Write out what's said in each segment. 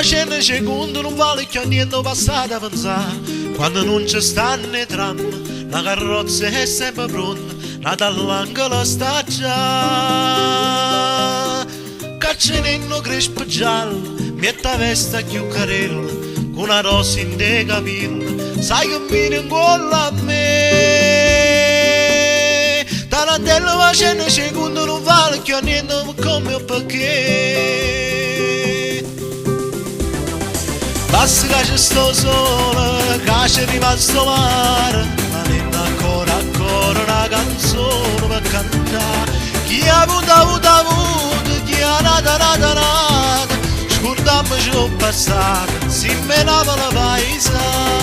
facennece 'e cunte nun vale cchiù a niente 'o passato a penzà. Quanno nun ce stanno 'e tram, na carrozza è sempe pronta, n'ata all'angolo sta già. Caccia 'e crespo giallo, miette 'a vesta cchiù carella, cu na rosa int' 'e capille, sai che viene 'ncuollo a me. Tarantella facennece 'e cunte nun vale cchiù a niente comme o pecché. Basta che ce sta 'o sole, che c'è rimasto 'o mare, ma nenna ancora ancora una canzone per cantare. Chi ha avuto, ha avuto, ha avuto, chi ha nato, nato, nato, scordammoce 'o passato, simm' 'e Napule paisà.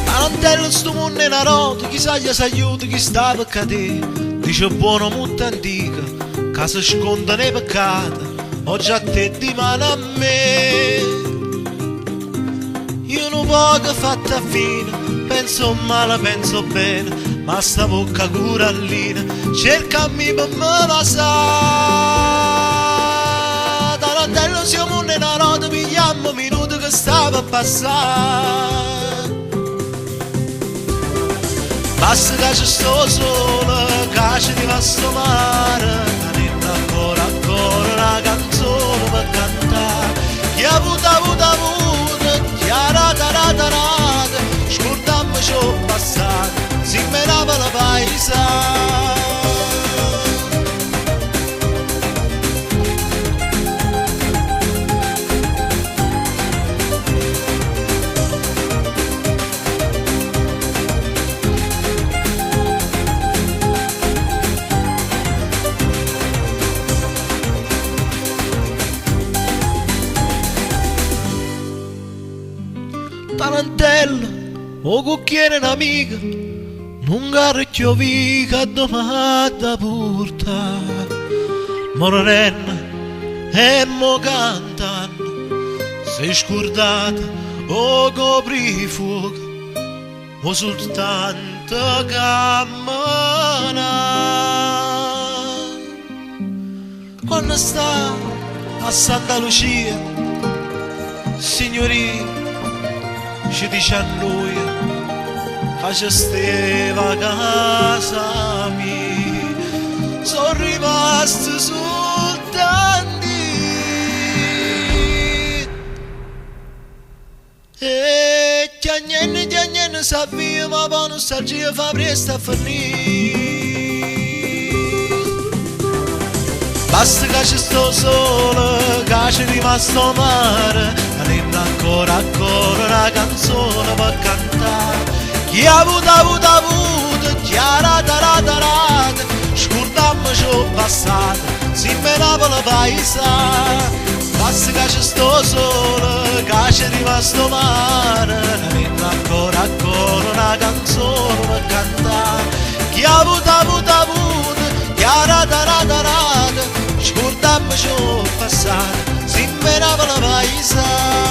Tarantella stu munno è na rota, chi saglie sagliuto, chi sta per cadere. Dice buono mutto antico, che si scontano 'e peccati, oggi a te dimane a me. Io nu poco fatta fine, penso male, penso bene, ma sta bocca corallina cerca a me per me vasà. Tarantella si 'o munno è na rota, pigliammo un minuto che stava a passare. Basta che ce sta 'o sole, che c'è rimasto 'o mare, nenna ancora ancora una canzone per cantare. Chi ha avuto, ha avuto, ha avuto, chi ha dato, ha dato, ha dato, scordammoce 'o passato, simm' 'e Napule paisà. Tarantella, 'o cucchiere n'amico, nun ngarra cchiù 'o vico addò m'adda purtà. Morenno e mo cantanno, s'è scurdato 'o coprifuoco, o soltanto cammenà. Quando sta a Santa Lucia, signorì, ci dice a noi che ci steva a casa mia, sono rimasti soltanto e chiagnendo, chiagnendo s'avvia, ma poi nostalgia fa presto a finire. Basta che ce sta 'o sole, che c'è rimasto 'o mare, nenna ancora ancora una canzone per cantare. Chi ha avuto, ha avuto, ha avuto, chi ha dato, ha dato, ha dato, scordammoce 'o passato, simm' 'e Napule paisà. Basta che ce sta 'o sole, che c'è rimasto 'o mare, nenna ancora ancora una canzone per cantare. Chi ha avuto, ha avuto, ha avuto, chi ha dato, ha dato, ha dato, scordammoce 'o passato, simm' 'e Napule paisà.